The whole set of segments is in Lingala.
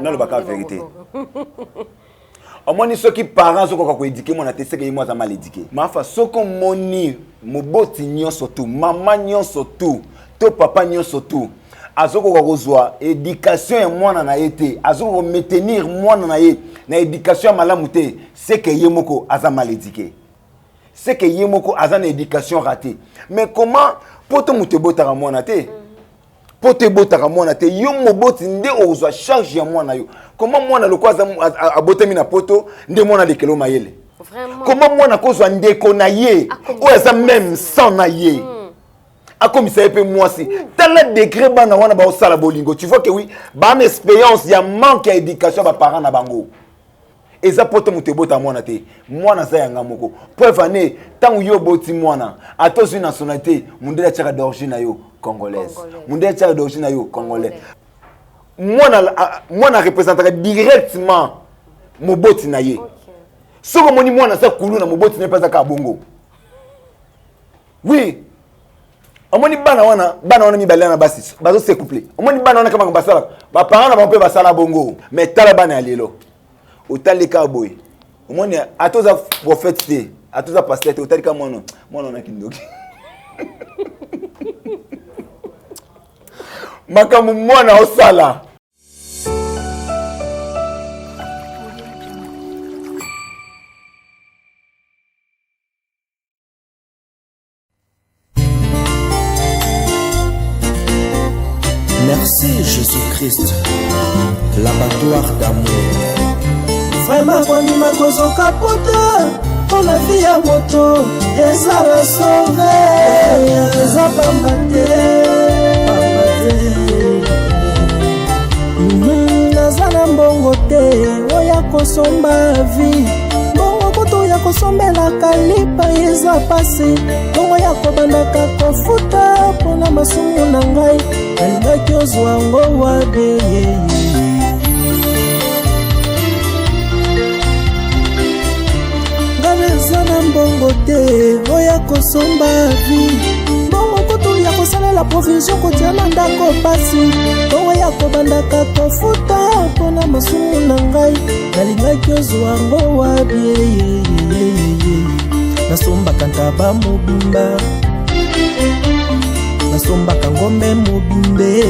Nalobaka vérité. Omoni, soki parent azokoka koéduquer mwana te, seke ye mo aza mal éduqué. Mafa, soki omoni moboti nyonso tu, mama nyonso tu to papa nyonso tu azokoka kozwa éducation ya mwana na ye te, azokoka komaintenir mwana na ye na éducation ya malamu te, seke ye moko aza mal éduqué, c'est que ye moko aza na éducation raté. Mais comment poto moto ebotaka mwana te? Poto ebotaka mwana te. Yo moboti nde ozwa charge ya mwana yo. Comment mwana lokola aza abotami na poto nde mwana alekelo mayele? Comment mwana kozwa ndeko na ye oyo aza même sang na ye, akomisa ye mpe mwasi? Tala degré bana wana baosala bolingo. Tu vois que oui, bana expérience ya manque ya éducation ya baparent na bango. Eza poto moto ebota mwana te. Mwana aza yanga moko. Preuve ane, ntango yo oboti mwana, ata ozwi nationalité, mondele atiaka d'origine na yo congolaise, mondele atiaka d'origine na yo congolais. Mwana, mwana représentaka directement moboti na ye. Soki omoni mwana aza kulu na moboti na ye mpe aza kaka bongo, oui. Omoni bana wana, bana wana mibale na basi bazose couple. Omoni bana wana kama basalaka, baparent na bango mpe basala bongo. Mais tala bana ya lelo, otali kaka boye, omoni ata oza prophète te, ata oza pasteur te, otali kaka mwana, mwana wana kindoki. Makambo mwana osala. Merci Jésus-Christ, l'abattoir d'amour. Vraiment, kondima kozoka pota mpo na vie ya moto ezala sauve, eza pamba te, pamba te. Naza na mbongo te oya kosomba vie, mbongo kutu ya kosombelaka lipa eza pasi, mbongo ya kobandaka kofuta mpona masumu na ngai, nalingaki ozwa yango wabe? Nga naza na mbongo te oya kosomba vie, mbongo kutu ya kosalela provision kotia na ndako pasi, mbongo ya kobandaka kofuta mpona masumu na ngai, nalingaki ozwa yango wabi? Nasombaka ntaba mobimba, nasombaka ngombe mobimbe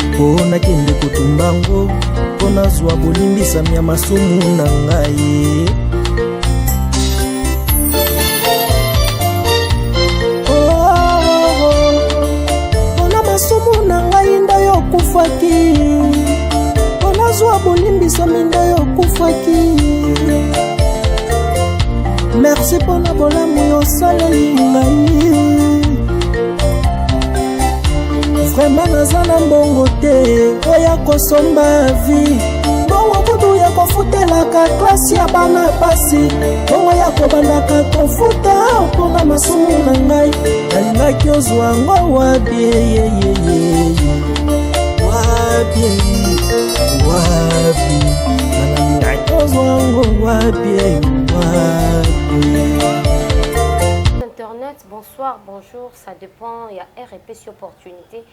mpo nakende kotumba yango mpo nazwa bolimbisami ya masumu na ngai. Mpona masumu na ngai nde yo okufaki, mpo nazwa bolimbisami nde yo okufaki. Merci mpona bolamu yo osaleli ngai. Vraiment, naza na mbongo te oya kosomba vie, mbongo kutu ya kofutelaka klase ya bana pasi, mbongo ya kobandaka kofuta mpona masumu na ngai, nalingaki ozwa yango wabi? Wapi, wapi nalingaki ozwa yango? Wapi, wapi? Internet, bonsoir, bonjour, ça dépend ya heure epesi opportunité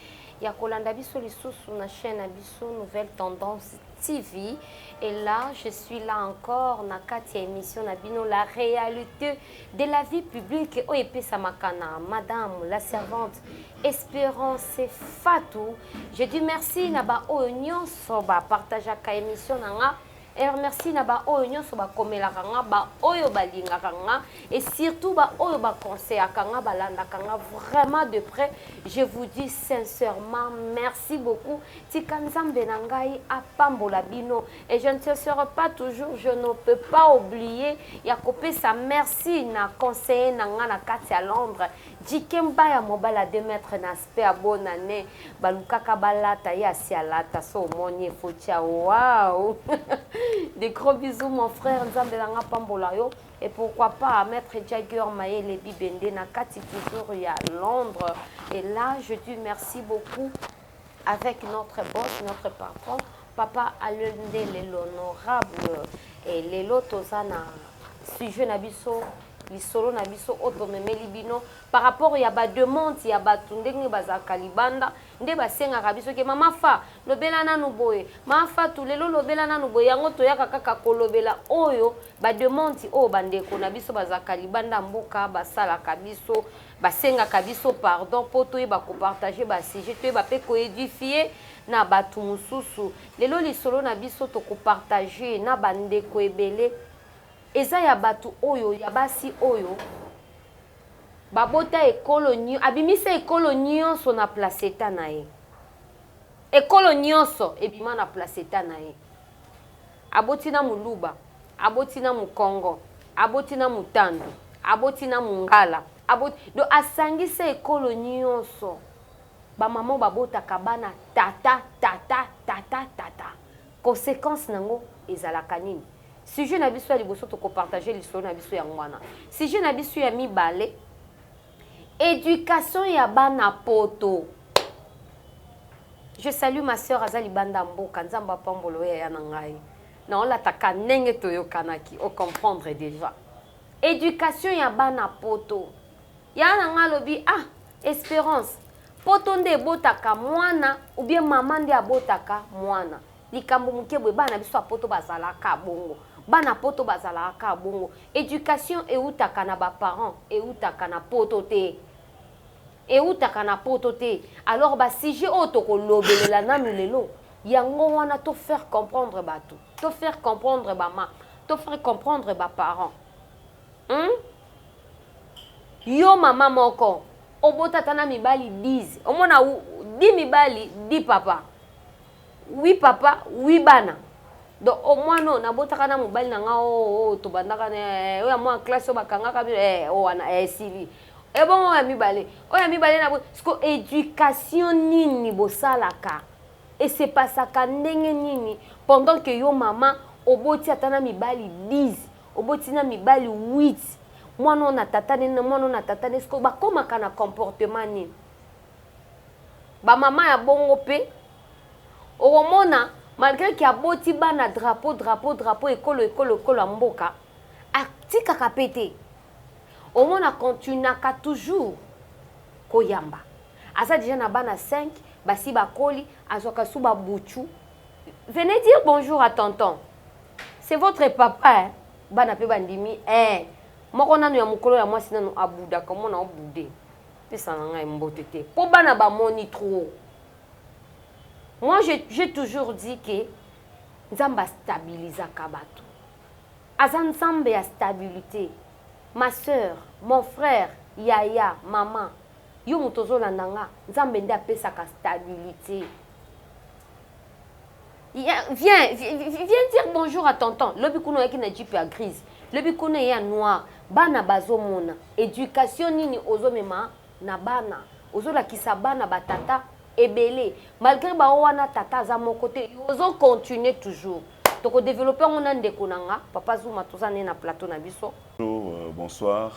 ya kolanda biso lisusu na chaîne na biso Nouvelle Tendance TV. Et là, je suis là encore na kati ya émission na bino, La réalité de la vie publique, oyo epesamaka na madame la servante Espérance Fatou. Je dis merci na baoyo nyonso bapartageaka émission na nga et merci na baoyo nyonso bakomelaka nga, baoyo balingaka nga et surtout baoyo baconseillaka nga, balandaka nga vraiment de près. Je vous dis sincèrement merci beaucoup. Tika Nzambe na ngai apambola bino. Et je ne cesserai pas toujours, je ne peux pas oublier ya kopesa merci na conseiller na nga na kati ya Londres, Jikemba ya mobali ya 2 mètres na aspect ya bonane, balukaka balata ye asi alata so omoni efotia. Wow, des gros bisous mon frère, Nzambe na nga pambola yo. Et pourquoi pas maître Jagger Mayele Bibende na kati toujours ya Londres. Et là, je dis merci beaucoup avec notre boss, notre patron, papa Alendele l'honorable. Et lelo toza na sujet na biso. Lisolo na biso oyo tomemeli bino par rapport ya ba demande ya bato ndenge bazalaka libanda, nde basengaka biso ke mama Fa lobela nanu boye, mama Fatu lelo lobela nanu boye. Yango toyaka kaka kolobela oyo ba demande oyo bandeko na biso bazalaka libanda mboka basalaka biso, basengaka biso pardon mpo toyeba kopartage ba sujet, toyeba mpe koédifie na bato mosusu. Lelo lisolo na biso tokopartage na bandeko ebele eza ya bato oyo ya basi oyo babota ekolo, abimisa ekolo nyonso na placenta na ye. Ekolo nyonso ebima na placenta na ye. Aboti na moluba, aboti na mokongo, aboti na motandu, aboti na mongala, aboti donc asangisa ekolo nyonso. Bamama babotaka bana tata tata tata tata, conséquence nango ezalaka nini? Sujet na biso ya liboso tokopartage lisolo na biso yango wana. Sujet na biso ya mibale, éducation ya bana poto. Je salue ma sœur aza libanda mboka, Nzambe apambolo oyo ya na ngai naolataka ndenge toyokanaki, ocomprendre déjà. Éducation ya bana poto, ya na ngai alobi: ah, Espérance, poto nde ebotaka mwana ou bien mama nde abotaka mwana? Likambo moke boye, bana biso ya poto bazalaka bongo, bana poto bazalaka bongo. Éducation eutaka na baparent, eutaka na poto te, eutaka na poto te. Alors basujet oyo tokolobelela nanu lelo yango wana, to faire comprendre bato, to faire comprendre bama, to faire comprendre baparent, Yo mama moko obota ata na mibali 10, omona 10 mibali, 10 papa, 8 papa, 8 bana. Donc omwana oyo nabotaka na mobali na nga oyo tobandaka oyo ya mwa classe oyo bakangaka bino oyo wana esili, ebongo oyo ya mibale, oyo ya mibale na siko éducation nini bosalaka? Esepasaka ndenge nini pendant que yo mama oboti ata na mibali 10, oboti na mibali 8, mwana oyo na tata nini, mwana oyo na tata nini? Siko bakomaka na comportement nini bamama ya bongo? Mpe okomona malgré que aboti bana drapeau, drapeau, drapeau, ekolo, ekolo, ekolo ya mboka, atikaka mpe te. Omona continuaka toujours koyamba. Aza déjà na bana 5, basi bakoli, azwaka su babuchu: venez dire bonjour à tonton, c'est votre papa, hein? Bana mpe bandimi eh. Moko nanu ya mokolo ya mwasi nanu abudaka, omona obude, pesa na ngai mbote te mpo bana bamoni trop. Moi, j'ai toujours dit que Nzambe astabilisaka bato, aza Nzambe ya stabilité. Ma sœur, mon frère, yaya, mama, yo moto ozolanda nga, Nzambe nde apesaka stabilité. Viens, viens dire bonjour à tonton. Lobi kuna oyaki na jeep ya grise, lobi kuna ya noir. Bana bazomona éducation nini ozomema na bana? Ozolakisa bana batata ebele, malgré bao wana tata aza moko te, ozocontinue toujours. Tokodéveloppe yango na ndeko na nga papa Zuma, toza nde na plateau na biso. Bonjour, bonsoir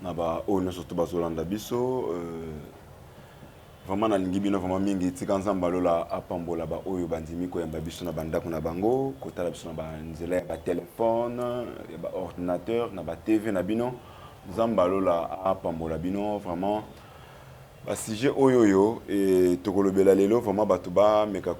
na baoyo nyonso to bazolanda biso. Vraiment nalingi bino vraiment mingi. Tika Nzambe alola apambola baoyo bandimi koyamba biso na bandako na bango, kotala biso na banzela ya batelefone, ya baordinateur, na batv na bino. Nzambe alola apambola bino vraiment. Basujet oyo tokolobela lelo, vraiment bato bameka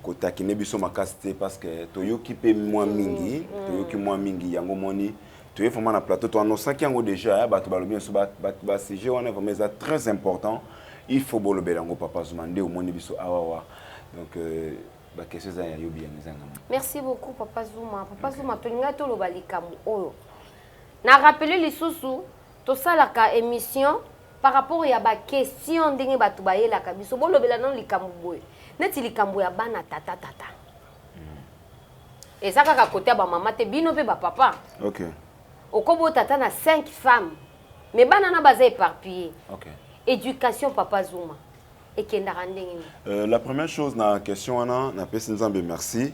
kotakine biso makasi te, parce que toyoki mpe mwa mingi, toyoki mwa mingi. Yango moni toye vraiment na plateau, toannoncaki yango déjà. Bato balobi biso basujet wana vraiment eza très important, il faut bolobela yango. Papa Zuma nde omoni biso awawa. Donc baquestion eza ya yo, biyano eza ngama. Merci beaucoup, papa Zuma. Papa Zuma, tolingai toloba likambo oyo na rappele lisusu, tosalaka émission par rapport ya baquestion ndenge bato bayelaka biso: bolobela nano likambo boye, neti likambo ya bana tata tata. Eza kaka kote ya bamama te, bino mpe bapapa. Okobota ata na 5 femmes, mais bana na baza éparpillé. Éducation, papa Zuma, ekendaka ndenge nini? La première chose na question wana, napesi Nzambe merci,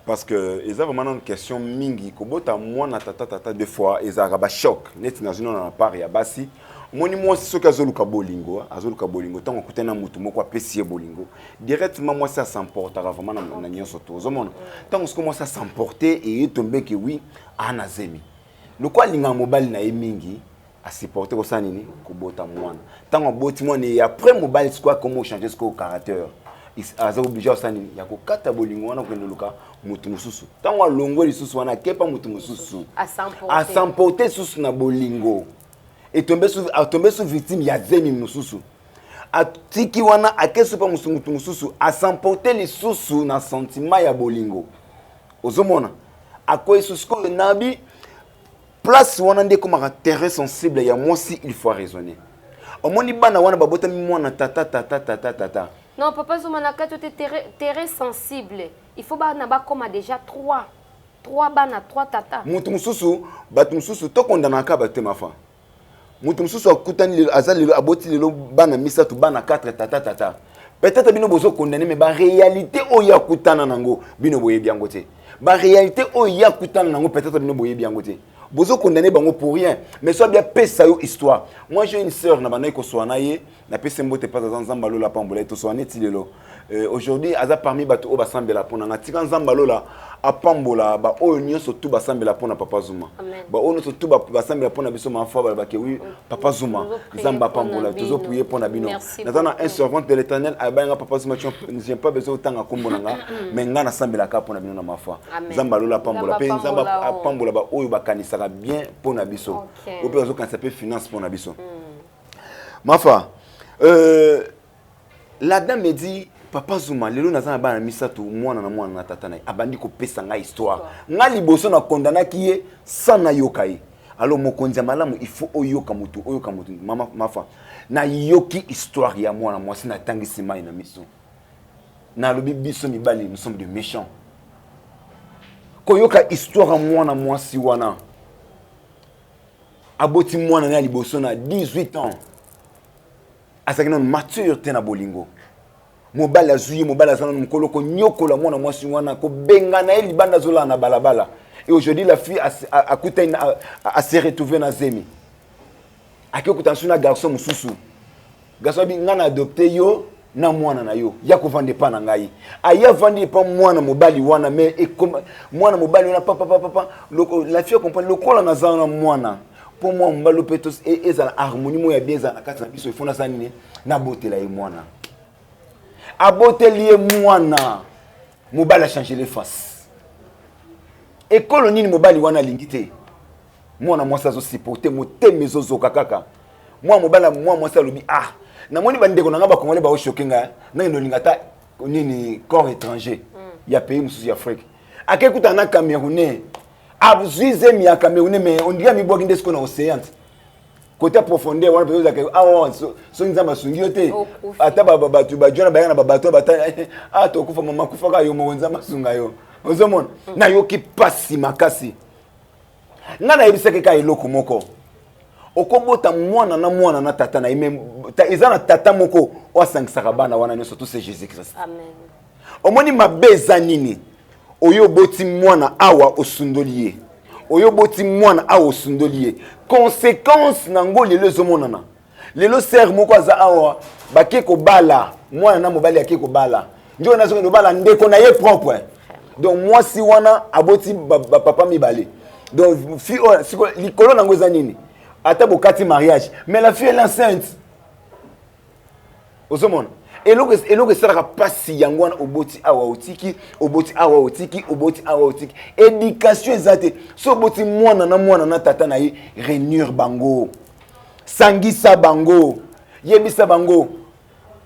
parce que eza vraiment nano question mingi. Kobota mwana tata tata, deux fois ezalaka bachoc. Neti nazwi nano na part ya basi, omoni mwasi soki azoluka bolingo, azoluka bolingo, ntango akutani na motu moko apesi ye bolingo, directement mwasi asemportaka vraiment na nyonso. To ozomona ntango soki mwasi asemporte, eye tombeke wi aa na zemi. Lokola alingaka mobali na ye mingi, asupporte kosala nini? Kobota mwana. Ntango aboti mwana ye, après mobali sikoyo akoma ochange sikoyo caractère, aza obligé asala nini? Ya kokata bolingo wana, kokende luka motu mosusu. Ntango alongwe lisusu wana, akepa motu mosusu, asemporte lisusu na bolingo, atombe su victime ya zemi mosusu. Atiki wana, ake supa motu mosusu, asemporte lisusu na sentiment ya bolingo. Ozomona, akwei su. Sikoyo nabi place wana nde ekomaka terrain sensible ya mwasi. Il faut raisonner. Omoni bana wana babotami mwana tata, tata, tata, tata. Non, papa Zuma, na kati te, terrain sensible, il faut bana bakoma déjà 3, 3 bana, 3 tata. Motu mosusu, bato mosusu tokondanaka bato te. Mafa, moto mosusu akutani lelo, aza lelo, aboti lelo bana misato, bana 4, tata, tata. Peut-être bino bozokondane, mais baréalité oyo akutana nango, bino boyebi yango te. Baréalité oyo ye akutana nango, peut-être bino boyebi yango te. Bozokondane bango pour rien. Mais so abia pesa yo histoire. Moi, j'ai une sœur na bandaki koswana na ye, napesi mbote mpasi aza, Nzambe alola apambola ye. Toswana neti lelo. Aujourd'hui aza parmi bato oyo basambela mpona nga. Tika Nzambe alola apambola baoyo nyonso tu basambela mpona papa Zuma, baoyo nyonso tu basambela mpona biso. Mafa balobaki oui, papa Zuma, Nzambe apambola, tozoprier mpona bino. Naza na un servante de l'Éternel abayanga papa Zuma, j'ai pas besoin otanga nkombo na nga, mais nga nasambelaka mpona bino na mafa. Nzambe alola apambola, mpe Nzambe apambola baoyo bakanisaka bien mpona biso, oyo mpe bazokanisa mpe finance mpona biso. Mafa, la dame me dit: "Papa Zuma, lelo naza na bana misato, mwana na mwana na tata na ye." Abandi kopesa ngai histoire. Ngai liboso nakondanaki ye sans nayoka ye. Alors mokonzi ya malamu, il faut oyoka motu, oyoka motu. Mama Mafa, nayoki histoire ya mwana mwasi, natangisi mai na miso. Nalobi biso mibali, nous sommes de méchants. Koyoka histoire ya mwana mwasi wana, aboti mwana na ya liboso na 18 ans, azalaki nano mature te na bolingo. Mobali azwi ye, mobali aza nano mokolo, konyokola mwana mwasi wana, kobengana ye libanda, azolala na balabala. Et aujourd'hui la fille akutani, ase retrouve na zemi, ake okutana su na garçon mosusu. Garçon abi: "Ngai na adopte yo na mwana na yo, ya kovanda epa na ngai." Aye avandi epa mwana mobali wana. Mais mwana mobali wana, papa, papa, la fille comprendre lokola naza na mwana, mpo mwana mobali mpe ezala harmonie moko ya bien ezala na kati na biso, ifo nasala nini? Nabotela ye mwana. Aboteli ye mwana, mobali achange le face. Ekolo nini mobali wana alingi te? Mwana mwasi azosupporte, motema ezozoka kaka. Mwana mobali, mwana mwasi alobi: "Ah, namoni bandeko na ngai bakongole baoshoke ngai, ndenge nolinga ata nini, corps étranger ya pays mosusu ya Afrique." Ake kutana na Camerounais, azwi zemi ya Camerounais. Mais on dirait amibwaki nde sikoyo na océan, côté profondeur wana peut-être ozalaka awa. Soki Nzambe asungi yo te, ata bato bajona bayaka na babato bata, ah, tokufa, mama, kufaka yo moko, Nzambe asunga yo. Ozomona, nayoki pasi makasi. Ngai nayebisaki kaka eloko moko: okobota mwana na mwana na tata na ye, mais eza na tata moko oyo asangisaka bana wana nyonso to, c'est Jésus Christ. Omoni mabe eza nini? Oyo oboti mwana awa, osundoli ye. Oyo oboti mwana awa, osundoli ye. Conséquence nango lelo ezomonana. Lelo sœur moko aza awa, bake kobala mwana na mobali, ake kobala njo wana, azokende kobala ndeko na ye propre. Donc mwasi wana aboti bapapa mibale. Donc fille oyo siko likolo nango eza nini? Ata bokati mariage, mais la fille, elle est enceinte. Ozomona eloko esalaka mpasi yango wana: oboti awa, otiki, oboti awa, otiki, oboti awa, otiki. Éducation eza te. So oboti mwana na mwana na tata na ye, réunir bango, sangisa bango, yebisa bango: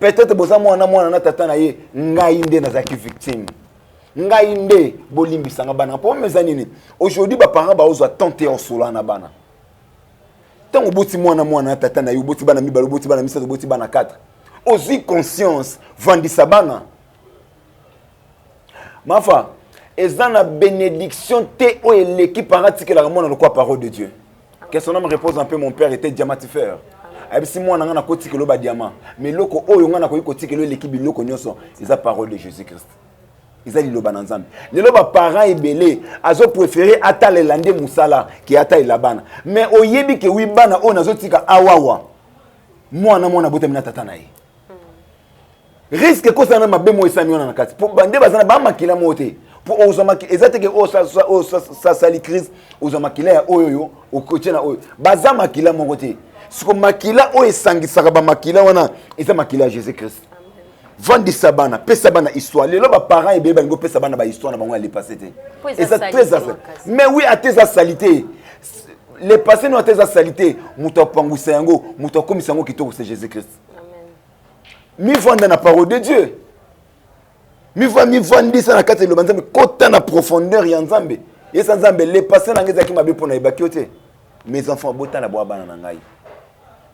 peut-être boza mwana mwana na tata na ye, ngai nde nazalaki victime, ngai nde bolimbisanga bana. Problème eza nini? Aujourd'hui baparent baozwa temps te osola na bana. Ntango oboti mwana mwana na tata na ye, oboti bana mibale, oboti bana misato, oboti bana 4, ozwi conscience, vandisa bana. Mafa, eza na bénédiction te oyo eleki parent atikelaka mwana lokola parole de Dieu. Que son âme repose en paix, mon père était diamantifère. Ayebisi mwana: "Nga nakotikela badiamant, mais eloko oyo nga nakoki kotikela eleki biloko nyonso eza parole de Jésus Christ, eza liloba na Nzambe." Lelo baparent ebele azopréféré atalela nde mosala ke atalela bana. Mais oyebi ke wi, bana oyo nazotika awawa, mwana mwana abotami na tata na ye, risque ekosala na mabe moko esami wana na kati, po bande baza na bamakila moko te. Mpo ozwa makila eza teke oyo sasali crise, ozwa makila ya oyo oyo okotie na oyo, baza makila moko te. Siko makila oyo esangisaka bamakila wana eza makila ya Jésus Christ. Vandisa bana, pesa bana histoire. Lelo baparent ebele balingi opesa bana bahistoire na bango ya le passé te. Eza très, mais oui, ate eza salité le passé no, ate eza salité. Moto apangwisa yango, moto akomisa yango kitoko, c'est Jésus Christ. Mivanda na parole de Dieu, mivandisa na kati ya liloba Nzambe, kota na profondeur ya Nzambe. Yesa Nzambe: le passé na ngai ezalaki mabe mpo nayebaki yo te. Mes enfants, botala bwa bana na ngai,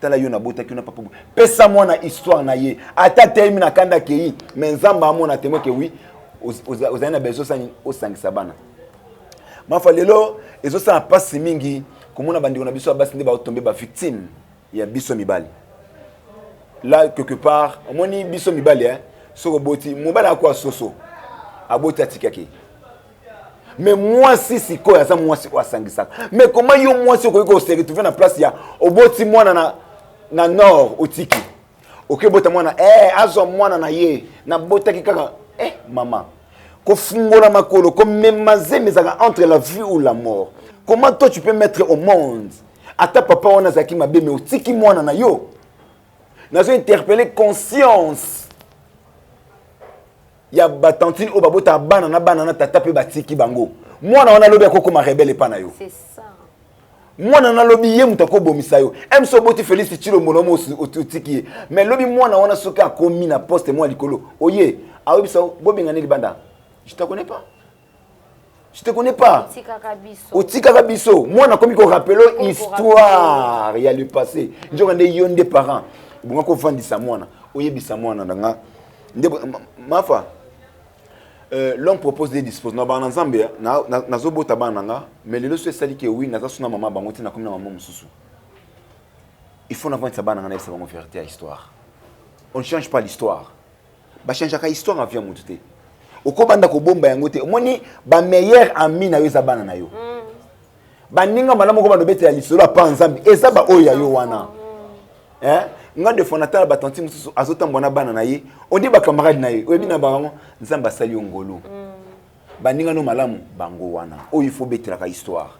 tala yo nabotaki yo na papa. Pesa mwana histoire na ye, ata telemi na kanda akei, mais Nzambe amona témoin ke oui, ozali na besoin osani osangisa bana. Mafa, lelo ezosala mpasi mingi komona bandeko na biso ya basi nde baotombe bavictime ya biso mibali. Là, quelque part, omoni biso mibali, hein, soki oboti, mobali akoya soso aboti, atikaki. Mais mwasi sikoyo aza mwasi oyo asangisaka. Mais comment yo mwasi okoki kose retrouver na place ya oboti mwana na nord, otiki, okoki obota mwana, azwa mwana na ye, nabotaki kaka, mama kofungola makolo, komema zemi ezalaka entre la vie ou la mort. Comment toi tu peux mettre au monde, ata papa wana azalaki mabe, mais otiki mwana na yo? Nazo interpeller conscience ya batantine oyo babotaka bana na bana na tata mpe batiki bango. Mwana wana alobi akokoma rebelle epa na yo. Mwana nalobi ye moto akobomisa yo. Mso oboti Félix Tshilombo na mo, otiki ye, mais lobi mwana wana soki akomi na poste mwa likolo, oye ayebisa bobengani libanda: "Je te connais pas, je te connais pas." Otikaka biso. Mwana akomi korappeler histoire ya le passé. Nzoka nde yo nde parent ebonga kovandisa mwana, oyebisa mwana na nga nde mafa. L'homme propose des dispose na bana Nzambe. Nazobota bana na nga, mais lelo so esali ke oui, naza so na mama bango te, nakomi na mama mosusu, il faut navandisa bana nga, nayebisa bango vérité ya histoire. On ne change pas l'histoire, bachangeaka histoire avia motu te, okobanda kobomba yango te. Omoni, bameilleur ami na yo eza bana na yo. Baninga malamu oko banda obetela lisolo apa Nzambe eza baoyo ya yo wana. Nga de fois natala batanti mosusu azotambola na bana na ye, ondi bacamarade na ye, oyebi na bango. Nzambe asali yo ngolu, baninga no malamu bango wana oyo il faut betelaka histoire.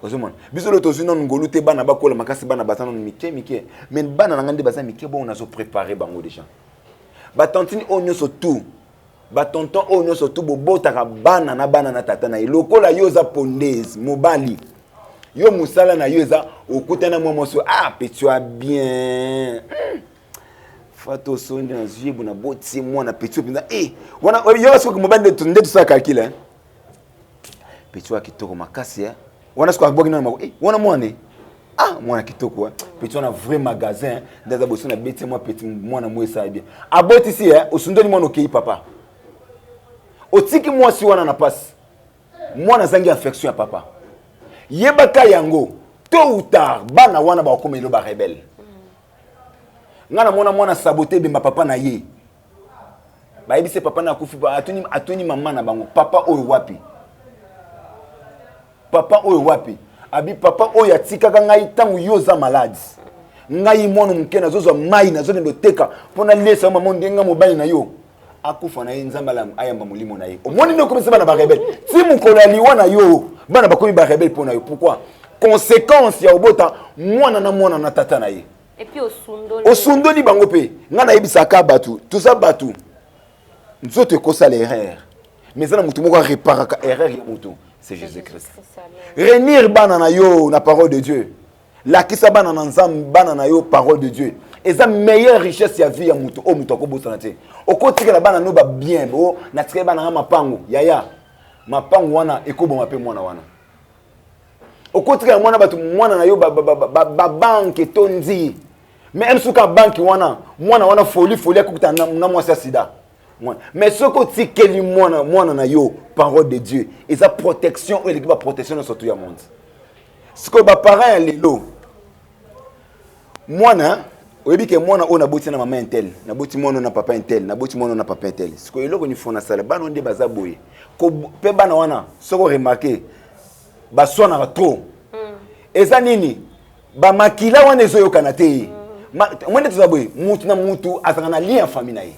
Ozomona, biso lelo tozwi nanu ngolu te, bana bakola makasi, bana baza nanu mike mike. Mais bana na ngai nde baza mike bongo, nazoprépare bango déjà. Batantine oyo nyonso tout, batonton oyo nyonso tu bobotaka bana na bana na tata na ye, lokola yo oza pondese mobali, yo mosala na yo eza okutana mwa mwasi: "Ah, petit oya bien." Fato so nde nazwi ye bo, naboti mwana petit oyo mpenza wana yo soki mobali nde tosala calcul, hein? Petit oyo kitoko makasi, wana soki abwaki nano mako, wana mwana, ah, mwana kitoko, petit wana vrai magasin nde aza boso. Nabeti mwa petit mwana mo, esala bien, abotisi, osundoli mwana, okei papa, otiki mwasi wana na pasi, mwana azangi affection ya papa. Yebaka yango, tôt ou tard bana wana bakokoma elo barebelle. Ngai namona mwana sabote ebemba papa na ye, bayebisi papa na akufi, atuni, atuni mama na bango: "Papa oyo wapi? Papa oyo wapi?" Abi: "Papa oyo atikaka ngai ntango yo oza malade, ngai mwana moke nazozwa mai, nazokende oteka mpo nalesa yo. Mama, ndenge mobali na yo akufa na ye, Nzambe ayamba molimo na ye." Omoni nde okomisa bana barebelle ti mokolo ya liwa na yo. Bana bakomi barebelle mpo na yo. Pourquoi? Conséquence ya obota mwana na mwana na tata na ye. Osundoli bango. Mpe ngai nayebisaka bato, toza bato, nzoto ekosala erreur, mais eza na motu moko areparaka erreur ya motu, c'est Jésus Christ. Réunir bana na yo na parole de Dieu, lakisa bana na Nzambe, bana na yo parole de Dieu eza meilleure richesse ya vie ya motu oyo moto akobosana te. Okotikela bana no babien o natikali bana nga mapango, yaya, mapango wana ekoboma mpe mwana wana. Okotikela mwana bato, mwana na yo babanke etondi, mais msuka banke wana, mwana wana foli foli akokutana na mwasi ya sida. Mais soki otikeli mwana, mwana na yo parole de Dieu, eza protection oyo eleki baprotection nyonso tu ya monde. Sikoyo baparent ya lelo, mwana oyebi ke mwana oyo naboti na mama un tel, naboti mwana oyo na papa un tel, naboti mwana oyo na papa un tel. Sikoyo eloko nini faut nasala? Bana oyo nde baza boye mpe bana wana, soki oremarquer, baswanaka trop. Eza nini? Bamakila wana ezoyokana te. Omoni nde toza boye, mutu na mutu azalaka na lien ya famille na ye.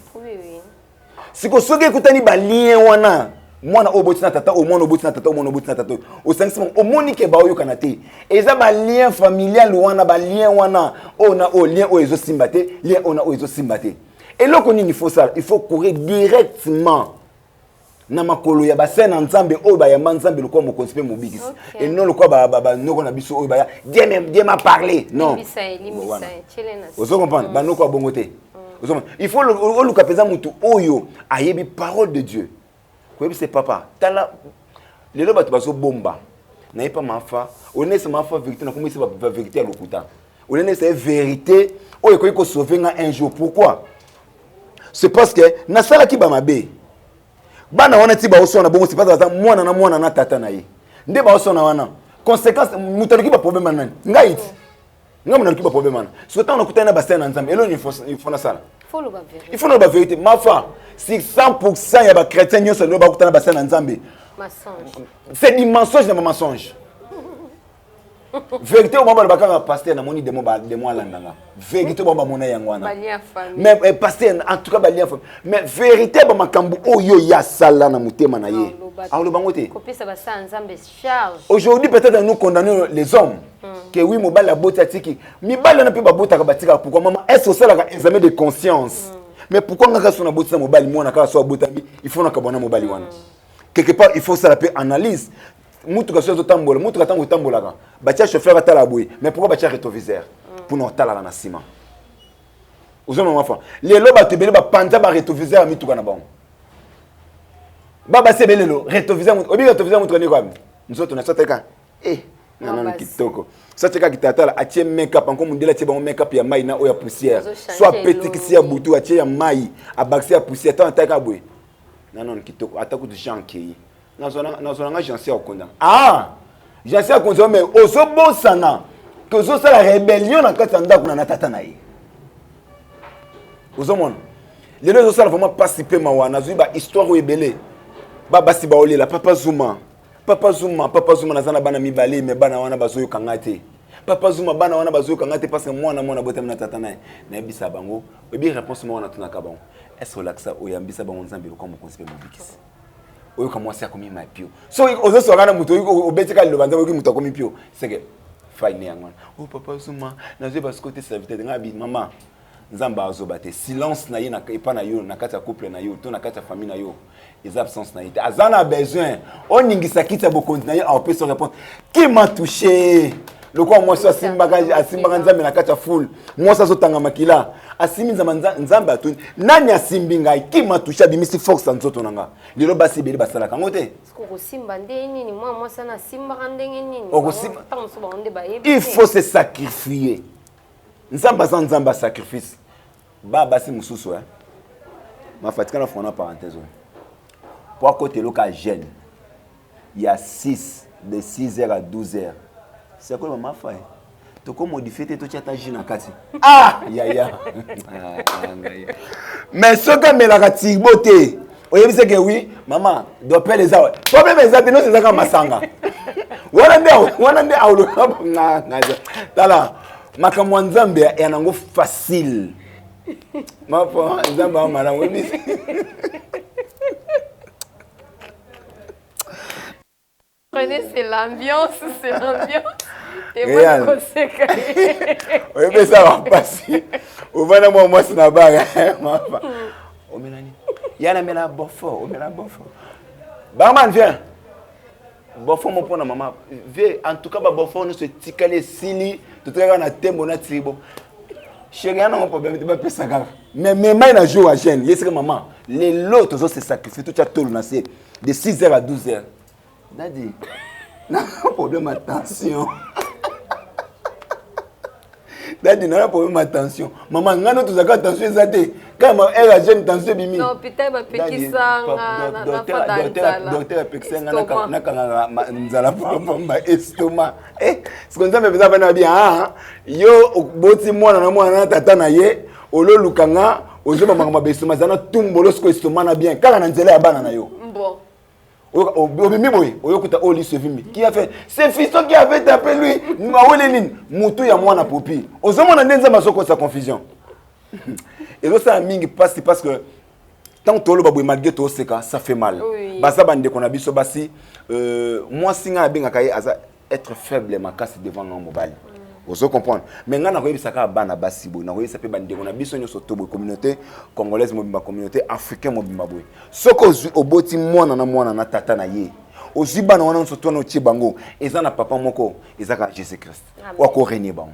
Siko soki ekutani balien wana Mwana oyo oboti na tata oyo, mwana oboti na tata oyo, mwana oboti na tata oyo, osangisi bango, omoni ke baoyokana te. Eza balien familial wana, balien wana oyo na oyo, lien oyo ezosimba te, lien oyo na oyo ezosimba te. Eloko nini faut sala? Il faut courir directement na makolo ya basali na Nzambe oyo bayamba Nzambe lokola mokonzi mpe mobikisi, et non lokola banoko na biso oyo baya Dieu m'a parlé. Non, ozo comprendre, banoko ya bongo te. Il faut oluka mpenza motu oyo ayebi parole de Dieu, koyebisa: "Papa, tala, lelo bato bazobomba naye pa mafa." Onesa mafa vérité, nakomisa bavérité ya lokuta. Onenesa ye vérité oyo ekoki kosauve nga un jour. Pourquoi? C'est parce que nasalaki bamabe. Bana wana ti baoswana bongo, c'est parce baza mwana na mwana na tata na ye nde baoswana wana. Conséquence, moto aluki baproblème wana nani? Ngai ti, ngai moto naluki baproblème wana. Soki ntango nakutani na basali na Nzambe, eloni il faut nasala? Il faut naloba vérité. Mafa, sur 100 ya bachrétien nyonso lelo bakutana basali na Nzambe, c'est du mensonge na bamensonge. Vérité oyo bango baloba kaka: "Pasteur, namoni démon, démon alandanga." Vérité oyo bango bamona yango wana. Mais pasteur, en tout cas balien famille. Mais vérité bamakambo oyo ye asala na motema na ye, aloba yango te. Aujourd'hui, peut-être nous condamnons les hommes que oui, mobali aboti, atiki. Mibali wana mpe babotaka, batikaka. Pourquoi? Mama, est ce osalaka examen de conscience? Mais pourquoi nga kaka so nabotisa mobali, mwana kaka so abotami, il faut nakabwana mobali wana? Quelque part, il faut osala mpe analyse. Mutuka so ezotambola, mutuka ntango etambolaka, batia chauffeur atala boye. Mais pourquoi batia rétroviseur? Mpona otalaka na nsima. Ozomama fa, lelo bato ebele bapanza barétroviseur ya mituka na bango. Babasi ebele lelo, rétroviseur, obi rétroviseur mutuka ndeko abi nzoto na so ateka eh nanu kitoko, so atieka kitatala, atie make-up anko, mondele atie bango make-up ya mai na oyo ya poussière. So apetikisi ya butu, atie ya mai, abakisi ya poussière. Ntango ataka boye, nanono kitoko, ata kutu Jean kei nazwa nanga Jansi ya kokonza. Ah, Jansi ya konza, mais ozobosana ke ozosala rébellion na kati ya ndako na tata na ye. Ozomona lelo ezosala vraiment mpasi mpe mawa. Nazwi bahistoire oyo ebele, babasi baolela: "Papa Zuma, papa Zuma, papa Zuma, naza na bana mibale, me bana wana bazoyoka nga te. Papa Zuma, bana wana bazoyoka nga te parce que mwana mwana botami na tata na ye." Nayebisa bango, oyebi réponse moko natunaka bango: est ce olakisa, oyambisa bango Nzambe lokwa mokonzi mpe mobikisi? Oyoka mwasi akomi mapio. Soki ozoswaka na moto, obetika liloba Nzambe, oyoki moto akomi pio, seke faine yango wana. "O papa Zuma, nazwi basiko te, serviteur ngai." Abi: "Mama, Nzambe azoba te. Silence na ye epa na yo, na kati ya couple na yo to na kati ya famille na yo, eza absence na ye te. Aza na besoin oningisa kiti ya bokonzi na ye, aopesa réponse: qui m'a touché?" Lokola mwasi asimbaka, asimbaka Nzambe na kati ya foule, mwasi azotanga makila, asimbi Nzambe, Nzambe atuni: "Nani asimbi ngai? Qui m'a touché?" Abimisi force ya nzoto na nga. Lelo basi ebele basalaka yango te. Okosimba ndenge nini? Mwana mwasi wana asimbaka ndenge nini? Okosimba. Ntango mosusu bango nde bayebi. Il faut se sacrifier. Nzambe aza Nzambe ya sacrifice. Ba basi mosusu, mafatika na fona parenthèse oyo po akota eloko ya jeûne ya 6, de 6 heures à 12 heures. Sekola mama fa tokomodifie te, totia ata jus na kati. Ah yaya, mais soki amelaka tirbo te, oyebisi ke: "Oui mama, dopel eza problème, eza te, nyonso ezaka masanga wana." Nde wana nde aoloba. Tala, makambo ya Nzambe ya nango facile. Mapo Nzambe ya malamu, oyebisi. Prenez, c'est l'ambiance, c'est l'ambiance. Réal. Oyebi esaka mpasi, ovanda mwa mwasi na bara, mafa omela nini? Ya namela bofo. Omela bofo, barman, viens, bofo mo mpona mama vie. En tout cas, babofo nyonso etikali, esili, totikaka na tembo na tribo. Chéri, ya nango problème te, bapesa kaka. Mais memai na jour ya jeûne, yesika: "Mama, lelo tozo se sacrifier, totya tolo na se de 6 heures à 12 heures." "Dadi, na problème, attention, dadi, na problème, attention." "Mama, ngai no tozalaka, attention eza te, kaka heure ya jeûne, tension ebimi." "Docteur apekisa nga nakangaka nzala pamba, estomac." Siko Nzambe mpenza bana bi yo oboti mwana na mwana na tata na ye, ololuka nga, ozoba makambo ya baestomac, eza na tumbolo. Siko estomac na bien kaka na nzela ya bana na yo. Obimi boye, oyokuta oyo liso evimbi. Qui a fait? C'est fiston qui avait tapé lui. Awele nini? Mutu ya mwana popi. Ozomona nde Nzambe azokosa confusion, ezosala mingi mpasi parce que Ntango toloba boye, malgré toseka, ça fait mal. Baza bandeko na biso basi. Mwasi, ngai nabengaka ye aza être faible makasi devant nga mobali. Ozo comprendre? Mais ngai nakoyebisa kaka bana basi boye, nakoyebisa mpe bandeko na biso nyonso to boye, communauté congolaise mobimba, communauté africain mobimba boye: soki ozwi, oboti mwana na mwana na tata na ye, ozwi bana wana nyonso to wana, otie bango, eza na papa moko, eza kaka Jésus Christ oyo akorégner bango.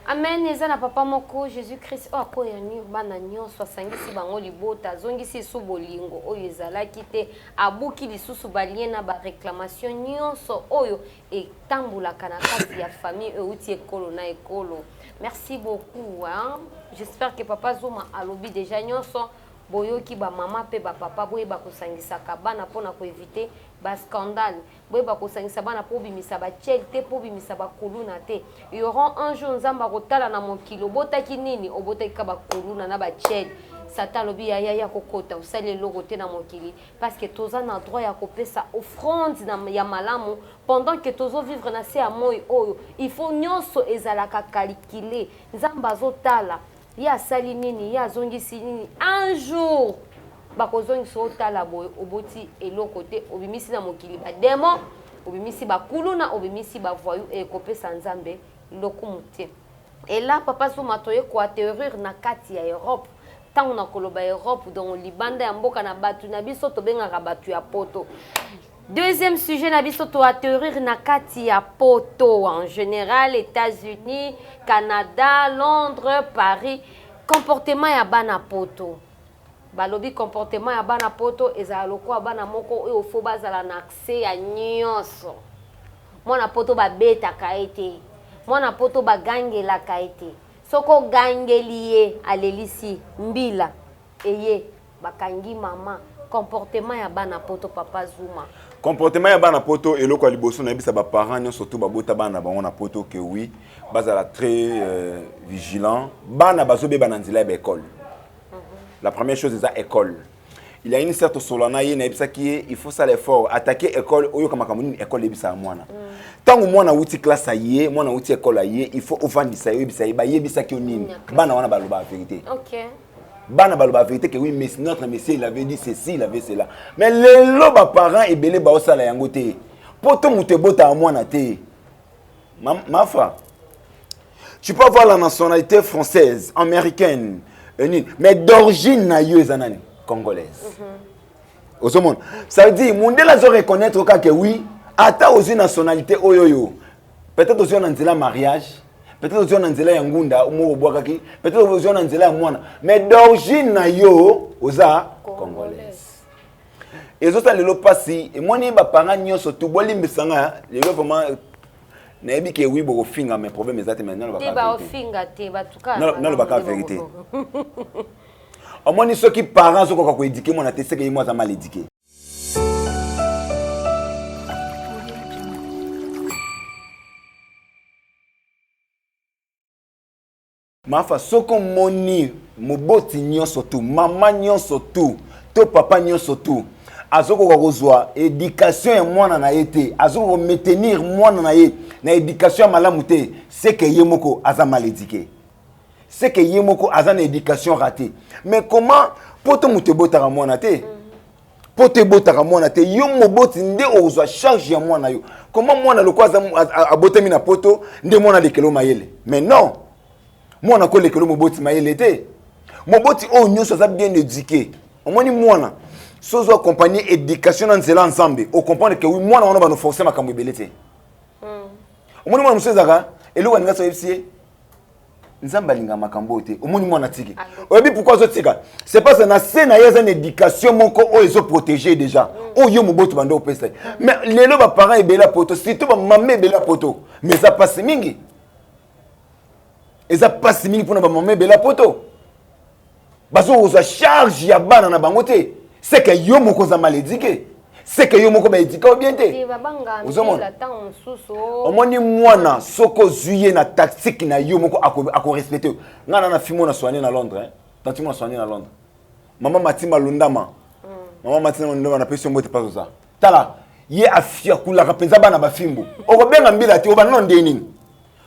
Amen. Eza na papa moko, Jésus Christ, oyo akoréunir bana nyonso, asangisi bango libota, azongisi lisusu bolingo oyo ezalaki te, abuki lisusu balien na baréclamation nyonso oyo etambolaka na kati ya famille, euti ekolo na ekolo. Merci beaucoup, hein? J'espère que papa Zuma alobi déjà nyonso. Boyoki bamama mpe bapapa, boyeba kosangisaka bana mpona koéviter bascandale. Boyeba kosangisa bana mpo obimisa batiele te, mpo obimisa bakuluna te. Y aura un jour Nzambe akotala na mokili: obotaki nini? Obotaki ka bakuluna na batiele. Satan alobi: yaya, ya kokota, osali eloko te na mokili. Parce que toza na droit ya kopesa offrande ya malamu pendant que tozovivre na se ya moi oyo. Il faut nyonso ezalaka calculé. Nzambe azotala ye asali nini, ye azongisi nini. Un jour bakozongisa, otala boye, oboti eloko te, obimisi na mokili badémon, obimisi bakuluna, obimisi bavoyou, ekopesa Nzambe lokumu te. Ela papa Zuma, toye koatterrir na kati ya Europe. Ntango na koloba Europe, donc libanda ya mboka na bato na biso tobengaka bato ya poto. Deuxième sujet na biso, toatterrir na kati ya poto en général, États-Unis, Canada, Londres, Paris. Comportement ya bana poto, balobi comportement ya bana poto ezala lokola bana moko oyo faut bazala na accès ya nyonso. Mwana poto babetaka ye te, mwana poto bagangelaka ye te. Soki ogangeli ye, alelisi, mbila eye, bakangi mama. Comportement ya bana poto, papa Zuma? Comportement ya bana poto, eloko ya liboso nayebisa baparent nyonso to babota bana na bango na poto ke oui, bazala très vigilant. Bana bazobeba na nzela ya baécole. La première chose eza école. Il y a une certaine solo na ye, nayebisaki ye: il faut sala effort, attaquer école. Oyoka makambo nini école eyebisaka mwana. Ntango mwana awuti classe aye, mwana awuti école aye, il faut ovandisa ye, oyebisa ye bayebisaki yo nini. Bana wana balobaka vérité. Bana baloba vérité que oui, mais notre monsieur, il avait dit ceci, il avait cela. Mais lelo baparent ebele baosala yango te. Po to moto ebotaka mwana te. Mafa, tu peux avoir la nationalité française, américaine, nini, mais d'origine na yo eza nani? Congolaise. Ozomona, ça veut dire mondele azo reconnaître kaka oui, ata ozwi nationalité oyo oyo, peut-être ozwi na nzela mariage, peut-être ozwi na nzela ya ngunda moko obwakaki, peut-être ozwi na nzela ya mwana, mais d'origine na yo oza congolaise. Ezosala lelo mpasi. Emoni baparent nyonso tu, bolimbisanga lelo vraiment, nayebi ke oui, bokofinga, mais problème eza te. Mais baofinga te. Nalobaka vérité. Omoni, soki parent azokoka koéduquer mwana te, seke ye mo aza mal éduqué. Mafa, soki omoni moboti nyonso tu, mama nyonso tu to papa nyonso tu azokoka kozwa éducation ya mwana na ye te, azokoka komaintenir mwana na ye na éducation ya malamu te, seke ye moko aza mal éduqué, seke ye moko aza na éducation raté. Mais comment? Po to moto ebotaka mwana te, mpo to ebotaka mwana te. Yo moboti nde okozwa charge ya mwana yo. Comment mwana lokola aza abotami na poto nde mwana alekelo mayele? Mais non, mwana kolekelo moboti mayele te. Moboti oyo nyonso aza bien éduqué, omoni mwana so ozo accompagner éducation na nzela ya Nzambe, ocomprendre ke oui, mwana wana bano force makambo ebele te. Omoni mwana mosusu ezalaka eloko alinga so oyebisi ye Nzambe alinga makambo oyo te, omoni mwana tiki. Oyebi pourquoi azotika? C'est parce que na se na ye aza na éducation moko oyo ezoprotéger déjà, oyo yo moboti bando opesa ye. Mais lelo baparent ebele ya poto, surtout bamama ebele ya poto, mais eza mpasi mingi, eza mpasi mingi mpona bamama ebele ya poto, bazokozwa charge ya bana na bango te. C'est que yo moko oza mal éduqué, c'est que yo moko baéduquer yo bien te. Ozomona, omoni mwana soki ozwi ye na tactique na yo moko, akorespecter yo. Ngai na na fille mo na soigné na Londres, tanti mo na soigné na Londres, mama Matima Lundama. Mama Matima Lundama, napesi yo mbote. Mpasi oza tala ye afiakulaka mpenza bana bafimbo. Okobenga mbila te, obanda no nde nini?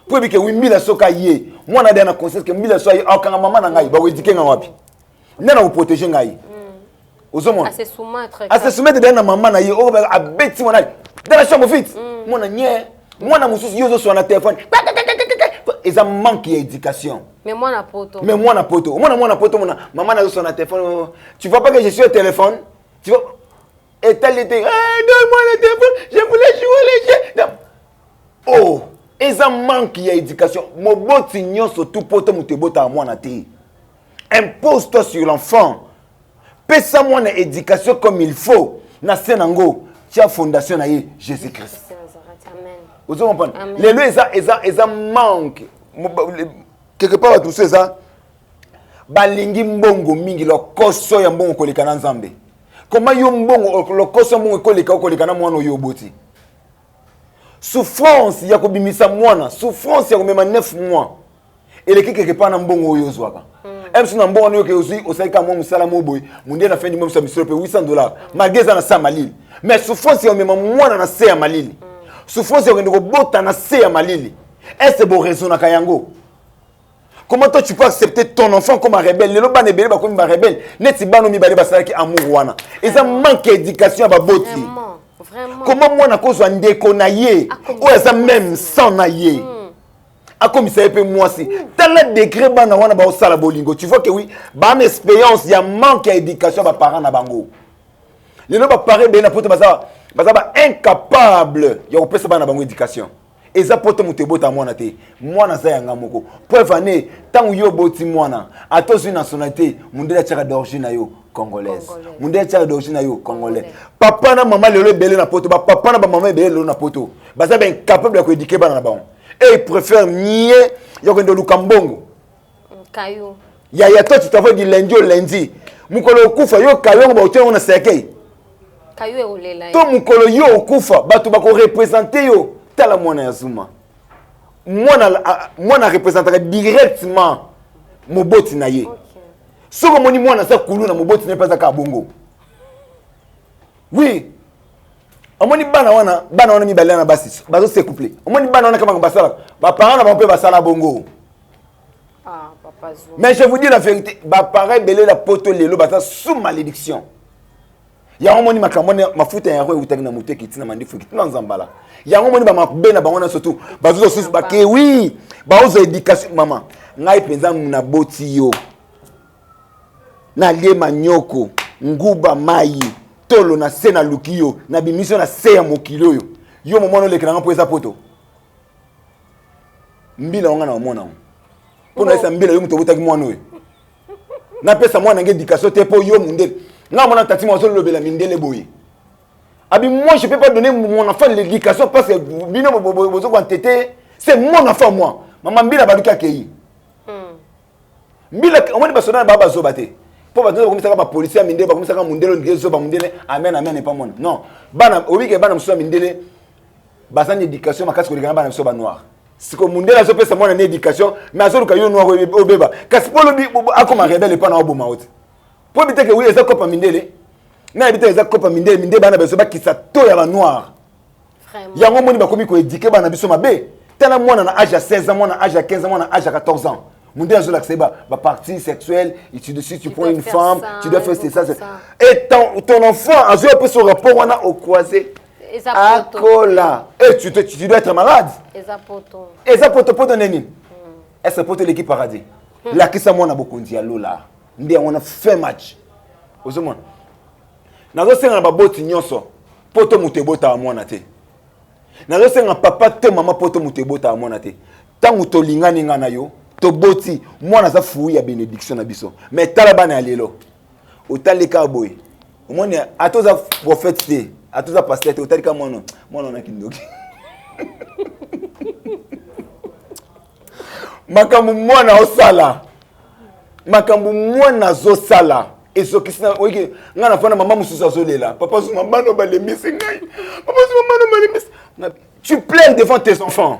Po yebi ke oui, mbila soki aye, mwana ade na conscience ke mbila so aye, akanga mama na ngai, bakoéduquer nga wapi? Nde na koprotéger ngai. Ozomona ase soumettre deya na mama na ye oyo abeti mwana dans la chambre vite. Mwana nye, mwana mosusu yo ozoswa na telefone, eza manque ya éducation. Mais mwana poto, mais mwana poto, omona mwana poto, mona mama nazoswa na telefone: «Tu vois pas que je suis au téléphone?» Tu vois, etali te: «Donne-moi le téléphone, je voulais jouer les jeux.» Oh, eza manque ya éducation. Moboti nyonso tu, poto moto ebotaka mwana te. Impose-toi sur l'enfant, pesa mwana éducation comme il faut. Na se nango tia fondation na ye, Jésus Christ. Ozo comprendre? Lelo eza manque quelque part. Bato mosusu eza balingi mbongo mingi, lokoso ya mbongo koleka na Nzambe. Koma yo mbongo, lokoso ya mbongo ekoleka, okoleka na mwana oyo oboti. Souffrance ya kobimisa mwana, souffrance ya komema 9 mois eleki quelque part na mbongo oyo ozwaka. Mso na mbongo wana oyoke ozwi, osali kaka mwa mosala mo boye, mondele na fin du mois biso misolo mpe 800 $, malgré eza na se ya malili. Mais souffrance ya komema mwana na se ya malili, souffrance ya kokende kobota na se ya malili, est-ce boraisonnaka yango? Comment toi tu peux accepter ton enfant comme un rebelle? Lelo bana ebele bakomi barebelle neti bana mibale basalaki amour wana. Eza manque ya éducation ya baboti. Comment mwana kozwa ndeko na ye oyo aza même sang na ye, akomisa ye mpe mwasi? Tala degré bana wana baosala bolingo. Tu vois que oui, bana expérience ya manque ya éducation ya baparent na bango. Lelo baparent ebele na poto baza ba incapable ya kopesa bana na bango éducation. Eza poto moto ebota mwana te, mwana aza yanga moko. Preuve ane, ntango yo oboti mwana, ata ozwi nationalité, mondele atiaka d'origine na yo congolaise, mondele atiaka d'origine na yo congolais. Papa na mama lelo ebele na poto, bapapa na bamama ebele lelo na poto baza baincapable ya koéduquer bana na bango et ils préfèrent mieux ya kokende oluka mbongo. Kayo. Yaya, toi tu travailles du lundi au lundi. Mokolo okufa yo, kayongo baotia yango na cercueil. Kayo ekolela. To mokolo yo okufa, bato bakoreprésenter yo. Tala mwana ya Zuma, mwana mwana représentaka directement moboti na ye. Soki omoni mwana aza kulu na moboti na ye mpe aza kaka bongo, oui. Omoni bana wana, bana wana mibale na basi bazose couple. Omoni bana wana kama basalaka, baparent na bango mpe basala bongo. Ah, papa Zuma. Mais je vous dis la vérité, baparent ebele na poto lelo baza sous malédiction. Yango moni makambo wana, mafuta yango eutaki na moto, ekiti na mandifu, ekiti na nzambala. Yango moni bamabe na bango na surtout bazozwa susu bake, oui, baozwa éducation. Mama, ngai mpenza naboti yo, nalie manyoko, nguba, mai, tolo na se, naluki yo, nabimisi yo na se ya mokili oyo. Yo momwana olekelanga mpo eza poto mbila wanga na omona ngo mpo nayesa mbila. Yo moto obotaki mwana oyo, napesa mwana nge éducation te mpo yo mondele. Nga mona tati mo azolobela mindele boye, abi: «Moi, je peux pas donner mon enfant l'éducation parce que bino bozo koentêter. C'est mon enfant, moi.» Mama mbila baluki akei mbila. Omoni basoda na baa bazoba te mpo bato bakomisaka bapolisier ya mindele, bakomisaka mondele ondike zoba mondele. Amen, amen. Epa mona non, bana obike, bana mosusu ya mindele baza na éducation makasi koleka na bana biso banoir. Siko mondele azopesa mwana na éducation, mais azoluka yo noir obeba. Kasi mpo olobi akoma rebelle epa na oboma o te, mpo yebi teke wi eza kopa mindele. Nayebi te, eza kopa mindele. Mindele bana biso bakisa to ya banoir. Yango moni bakomi koéduquer bana biso mabe. Tala mwana na âge ya 16 ans, mwana âge ya 15 ans, mwana âge ya 14 ans, mondele azolakisa ye bapartie sexuelle. Si tu prends une femme, tu dois faire ça, ça. Et ton enfant azwi apesa son rapport wana ocroisé, akola et tu dois être malade. Eza poto. Eza poto. Poto nini? Est ce poto eleki paradis? Lakisa mwana bokonzi ya lola. Nde yango wana fin match. Ozomona, nazosenga na baboti nyonso, poto moto ebotaka mwana te. Nazosenga papa to mama, poto moto ebotaka mwana te. Ntango tolingani, nga na yo toboti mwana, aza fruit ya bénédiction na biso. Mais tala bana ya lelo, otali kaka boye, omoni ata oza prophète te, ata oza pasteur te, otali kaka mwana, mwana wana kindoki. Makambo mwana osala, makambo mwana azosala ezokisi. Oyiki ngai nafanda, mama mosusu azolela: «Papa Zuma, bana balembisi ngai. Papa Zuma, bana balembisi.» Tu pleures devant tes enfants: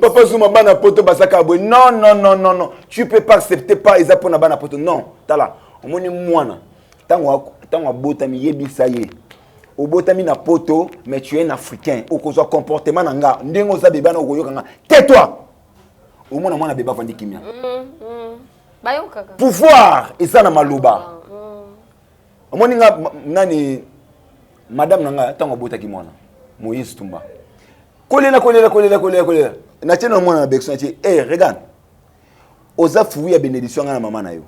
«Papa Zuma, bana poto bazaka boye.» Non, non, non, non, non, tu peux pas accepter. Pas eza mpona bana poto, non. Tala, omoni mwana ntango abotami, yebisa ye: obotami na poto, mais tu es un Africain. Okozwa comportement na nga ndenge oza bebe wana, okoyoka nga. Tais-toi. Omona mwana bebe avandi kimia. Bayokaka. Pouvoir eza na maloba. Omoni nga nani, madame na nga, ntango abotaki mwana Moïse Tumba, kolela, kolela, kolela, kolela, kolela, natie na mwana na berceau, natie: "Hey, regarde, oza fruit ya bénédiction nga na mama na yo.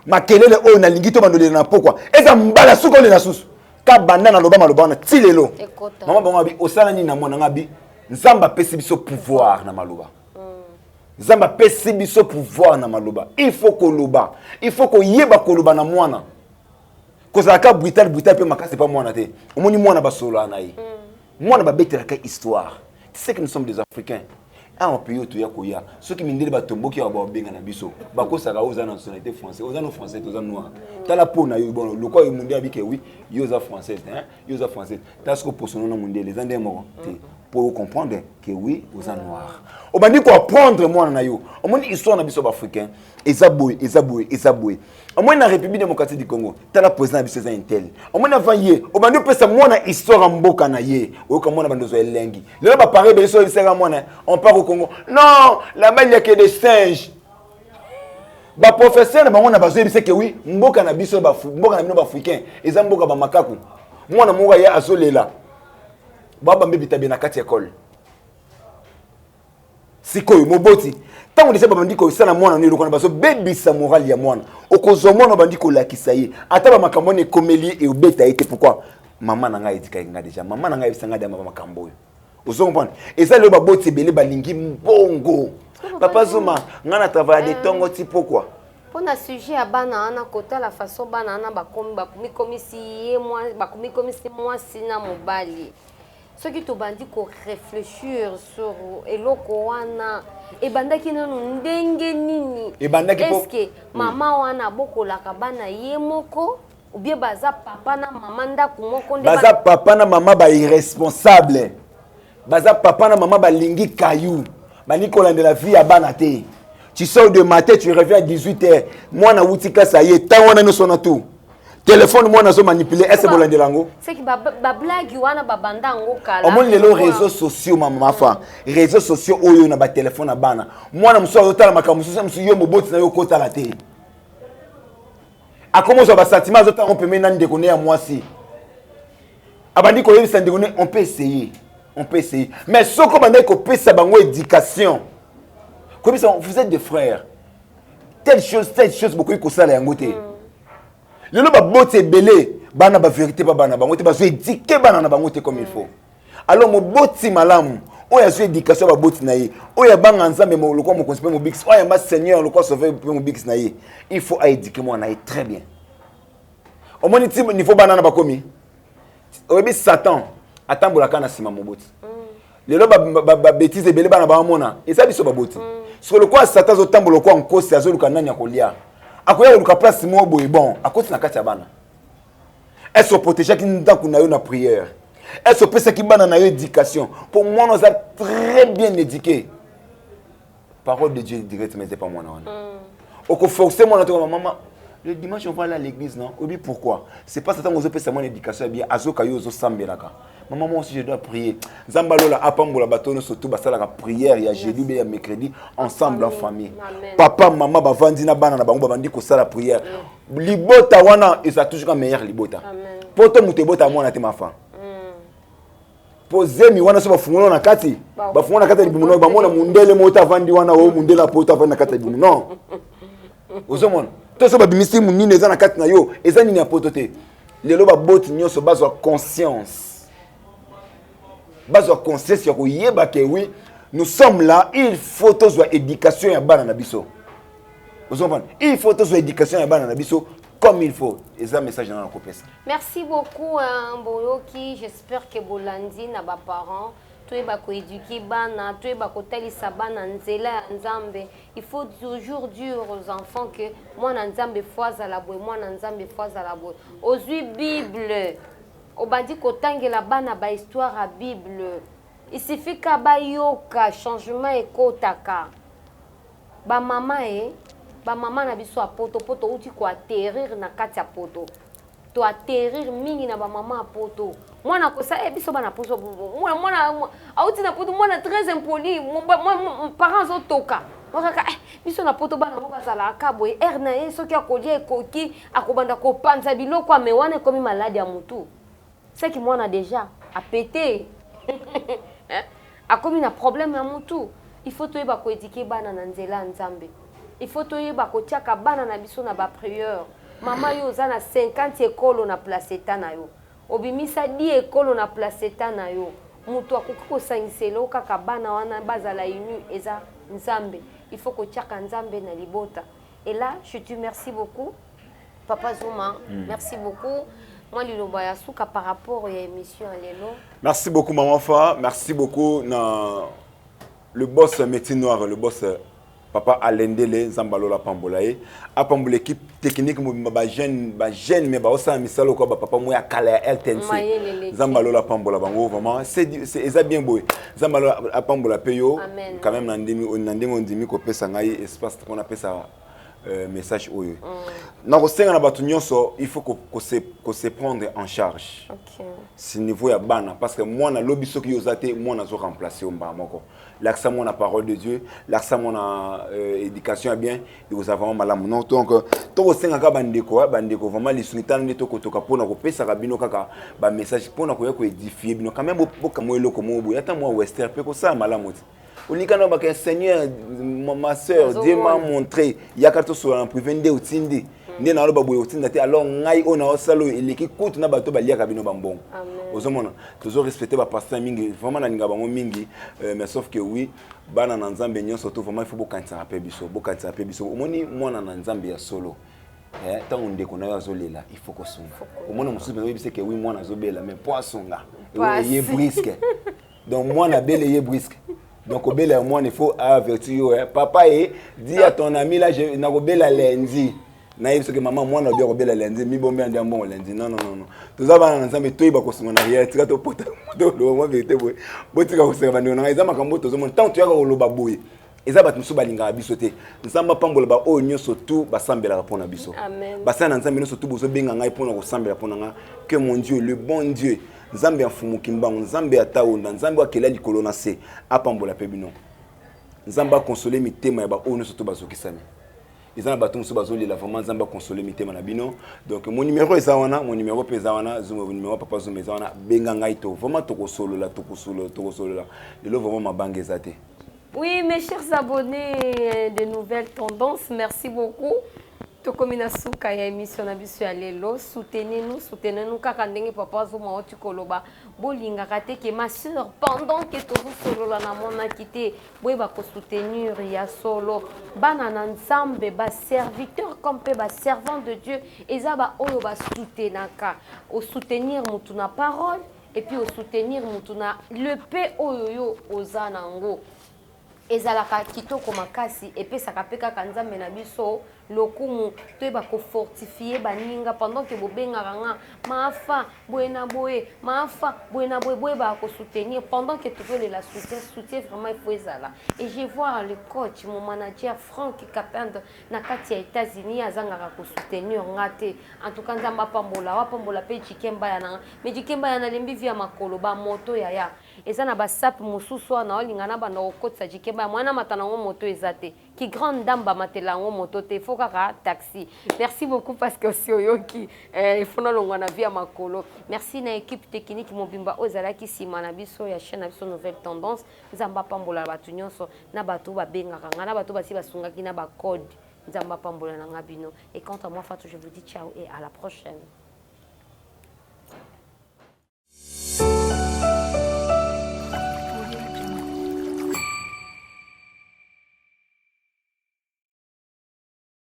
Makelele oyo nalingi to bandolela na pokwa, eza mbala suka olela susu." Ka banda naloba maloba wana ti lelo. Ekota. Mama bango abi: "Osala nini na mwana nga?" Abi: "Nzambe apesi biso pouvoir na maloba. Nzambe apesi biso pouvoir na maloba. Il faut koloba, il faut koyeba koloba na mwana, kozalaka brutal brutal mpe makasi mpa mwana te. Omoni mwana, basololaka na ye, mwana babetelaka histoire. Tu sais que nous sommes des Africains. Awa pays oyo toya koya, soki mindele batomboki awa, babenga na biso, bakosaka: oza na nationalité français, oza no français te, oza noir. Tala mpo na yo, bon, lokwa yo mondele abike, oui, yo oza française, hein? Yo oza française. Tala soki oposono na mondele, eza ndenge moko te po comprendre que oui, oza noir. Obandi koapprendre mwana na yo: omoni, histoire na biso baafricain eza boye, eza boye, eza boye. Omoni, na République démocratique du Congo, tala président na biso eza un tel. Omoni, avant ye, obandi opesa mwana histoire ya mboka na ye. Oyoka mwana bandi ozwa elengi. Lelo baparents ebele so oyebisaka mwana: 'On part au Congo.' 'Non, là-bas il y a que des singes.' Baprofesseur na bango na bazoyebisa ke oui, mboka na biso, mboka na bino baafricain eza mboka bamakaku. Mwana moko aye, azolela, babambe bitabe na kati ya ekole. Sikoyo moboti, ntango deja babandi kosala mwana no eloko wana, bazobebisa morale ya mwana. Okozwa mwana, obandi kolakisa ye ata bamakambo wana, ekomeli ye, ebeta ye te. Pourquoi? Mama na ngai etikaki nga deja, mama na ngai ayebisa ngai dama bamakambo oyo. Ozo comprendre? Eza lelo baboti ebele balingi mbongo. Papa Zuma, ngai na travail de ntongo ti pokwa. Mpona sujet ya bana wana, kotala façon bana wana bakomi, bakomikomisi ye, bakomikomisi mwasi na mobali. Soki tobandi koréfléchir sur eloko wana, ebandaki nanu ndenge nini? Ebandaki Est-ce mama wana abokolaka bana ye moko ou bien baza papa na mama ndako moko nde? Baza papa na mama bairresponsable, baza papa na mama balingi kayu, balingi kolandela vie ya bana te. Tu sors de matin, tu reviens à 18 heures, mwana wuti kasa ye ntango wana nyonso na tout telefone, mwana azomanipule ese bolandela yango. Seki bablague wana babanda yango kala. Omoni lelo réseaux sociaux, mama Mafa, réseaux sociaux oyo na batelefone na bana, mwana mosusu azotala makambo mosusu, mosusu yo moboti na yo okotala te. Akoma ozwa basentiment, azotala ngo pembeni na ndeko ne ya mwasi, abandi koyebisa ndeko ne: 'On peut essayer, on peut essayer.' Mais soki obandaki kopesa bango éducation, koyebisa: 'Vous êtes des frères, telle chose, telle chose, bokoki kosala yango te.' Lelo baboti ebele bana bavérité pa bana bango te, bazoéduquer bana na bango te comme il faut. Alors moboti malamu oyo azwi éducation ya baboti na ye, oyo abanga Nzambe lokwa mokonzi mpe mobikisi, oyo ayamba Seigneur lokwa sauveur mpe mobikisi na ye, il faut aéduquer mwana na ye très bien. Omoni ti niveau bana na bakomi, oyebi, Satan atambolaka na nsima moboti. Lelo babêtises ebele bana baamona, eza biso baboti. Soki lokola Satan azotambola lokola nkosi, azoluka nani akolia, akoya koluka place moko boye, bon, akoti na kati ya bana. Est-ce oprotégeaki ndako na yo na prière? Est-ce opesaki bana na yo éducation? Mpo mwana aza très bien éduqué, parole de Dieu directement eza pa mwana wana. Okoforce mwana to: "Mama, le dimanche on va aller à l'église, non?" Obi pourquoi? C'est pas satan ozopesa mwana éducation ya bien. Azoka yo ozosambelaka: "Mama, moi aussi je dois prier." Nzambe alola apambola bato nyonso surtout basalaka prière ya jeudi be ya mercredi ensemble en famille. Amen. Papa, mama bavandi na bana na bango, babandi kosala prière. Libota wana eza toujours meilleur libota. Amen. Po to moto ebota mwana te, mafa, po zemi wana so bafungola na kati, bafungola na kati ya libumu, no bamona mundele moko avandi wana, oyo mundele apoto avandi na kati ya libumu, non? Ozomona to so babimisi monini eza na kati na yo, eza nini ya poto te. Lelo baboti nyonso bazwa conscience, bazwa conscience ya koyeba ke oui, nous sommes là, il faut tozwa éducation ya bana na biso. Ozomona, il faut tozwa éducation ya bana na biso comme il faut. Eza message na nakopesa. Merci beaucoup, hein, boyoki. J'espère que bolandi na baparents. Toyeba koéduquer bana, toyeba kotalisa bana nzela ya Nzambe. Il faut toujours dire aux enfants que mwana Nzambe faut azala boye, mwana Nzambe faut azala boye. Ozwi Bible, obandi kotangela bana bahistoire ya Bible, il suffit ka bayoka, changement ekotaka. Bamama e bamama na biso ya poto, po touti koatterrir na kati ya poto. To atterrir mingi na ba mama ya poto. Mwana kosa eh biso bana poto mwana mwana auti na poto mwana très impoli parents azotoka kaka eh, biso na poto bana ngo bazalaka boye heure na ye soki akolia ekoki akobanda kopanza biloko ame wana ekomi maladi ya mutu seki mwana deja apete eh, akomi na problème ya mutu. Il faut toyeba koéduquer bana na nzela ya Nzambe. Il faut toyeba kotiaka bana na biso na baprière. Mama, yo oza na 50 ekolo na placenta na yo, obimisa 10 ekolo na placenta na yo, moto akoki kosangisela yo kaka bana wana bazala uni eza Nzambe. Il faut kotiaka Nzambe na libota. Et là, je te merci beaucoup, Papa Zuma. Merci beaucoup. Moi, liloba ya suka par rapport ya émission ya lelo. Merci beaucoup, Maman Fa. Merci beaucoup na le boss métier noir, le boss Papa Alendele Nzambalola Pambola ye. Apambola équipe technique mobimba, ba jeune mais ba osala misala ko ba papa mo ya kala ya RTNC. Mayele. Nzambalola Pambola bango vraiment, c'est eza bien boye. Nzambalola apambola pe yo Amen. quand même na ndenge ondimi kopesa ngai espace qu'on appelle ça message oyo. Na kosenga na bato nyonso, il faut ko se prendre en charge. Si niveau ya bana, parce que mwana lobi soki yo oza te, mwana azo remplacer yo mbala moko. Lakisa mwana parole de Dieu, lakisa mwana éducation ya bien, ekozala vraiment malamu. Non, donc tokosengaka bandeko, bandeko vraiment lisungi. Tala nde tokotoka mpona kopesaka bino kaka bamessage mpona koya koédifier bino quand même. Bokamwa eloko moko boye, ata mwa western mpe kosala malamu te. Olika na baka Seigneur, ma soeur, Dieu m'a montré, yaka tosola na privé. Nde otindi nde naloba boye, otinda te. Alors ngai oyo naosala oyo eleki kutu na bato baliaka bino bambongo. Ozomona, tozo respecter bapasteur mingi, vraiment nalinga bango mingi, mais sauf que oui, bana na Nzambe nyonso to vraiment il faut bokanisaka mpe biso, bokanisaka mpe biso. Omoni mwana na Nzambe ya solo, ntango ndeko na yo azolela, il faut kosunga. Omona mosusu mpenza oyebisa ke oui, mwana azobela, mais po asunga ye brusque. Donc mwana abele ye brusque, donc obela ya mwana, il faut avertir yo, eh. Papa, e dis à ton ami là, nakobela lundi. Nayebi soki mama mwana obi akobela lundi, mibombe andi ya mbongo lundi. Non, non, non, non, toza bana na Nzambe, toyeba kosunga na rien. Tika topota toloba mwa vérité boye, botika kosenga. Bandeko na ngai, eza makambo tozomona ntango toyaka koloba boye, eza bato mosusu balingaka biso te. Nzambe apambola baoyo nyonso tu basambelaka mpo na biso, basala na Nzambe nyonso tu bozobenga ngai mpona kosambela mpo na ngai. Que mon Dieu, le bon Dieu, Nzambe ya Mfumu Kimbangu, Nzambe ya Taonda, Nzambe akela likolo na se, apambola mpe bino. Nzambe akonsole mitema ya baoyo nyonso to bazokisami. Eza na bato mosusu bazolela, vraiment Nzambe akonsole mitema na bino. Donc mon numéro eza wana, mon numéro mpe eza wana, Zuma, numéro Papa Zuma eza wana. Benga ngai to vraiment tokosolola, tokosolola, tokosolola. Lelo vraiment mabanga eza te. Oui, mes chers abonnés de Nouvelles Tendances, merci beaucoup. Tokomi na suka ya émission na biso ya lelo. Soutenez-nous, soutenez-nous kaka ndenge Papa Zuma oti koloba. Bolingaka te ke ma sœur, pendant que tozosolola namonaki te. Boyeba kosoutenir ya solo bana na Nzambe, baserviteur comme mpe baservant de Dieu. Eza baoyo basoutenaka. Osoutenir mutu na parole et puis osoutenir mutu na le pe oyo yo oza nango, ezalaka kitoko makasi, epesaka mpe kaka Nzambe na biso lokumu. Toyeba kofortifier baninga pendant ke bobengaka nga maafa boye na boye, maafa boye na boye. Boyebaka kosoutenir pendant que tozolela soutien. Soutien vraiment il faut ezala. Et je vois le coach, mon manager Frank Capinde na kati ya États-Unis, azangaka kosoutenir nga te. En tout cas, Nzambe apambola, apambola mpe Jikemba ya nanga. Mais Jikemba ya nalembi vi ya makolo bamoto yaya, eza na basape mosusu wana olinga na banda kokotisa Jikemba ya mwana mata nango moto eza te. Ki grande dame bamatela yango moto te, faut kaka taxi. Merci beaucoup parce que osi oyoki, il faut nalongwa na vie ya makolo. Merci na équipe technique mobimba oyo ezalaki nsima na biso ya chaîne na biso Nouvelle Tendance. Nzambe apambola bato nyonso, na bato babengaka nga, na bato basi basungaki na bacode. Nzambe apambola na nga bino. Et quant à moi, Fatou, je vous dis ciao et à la prochaine.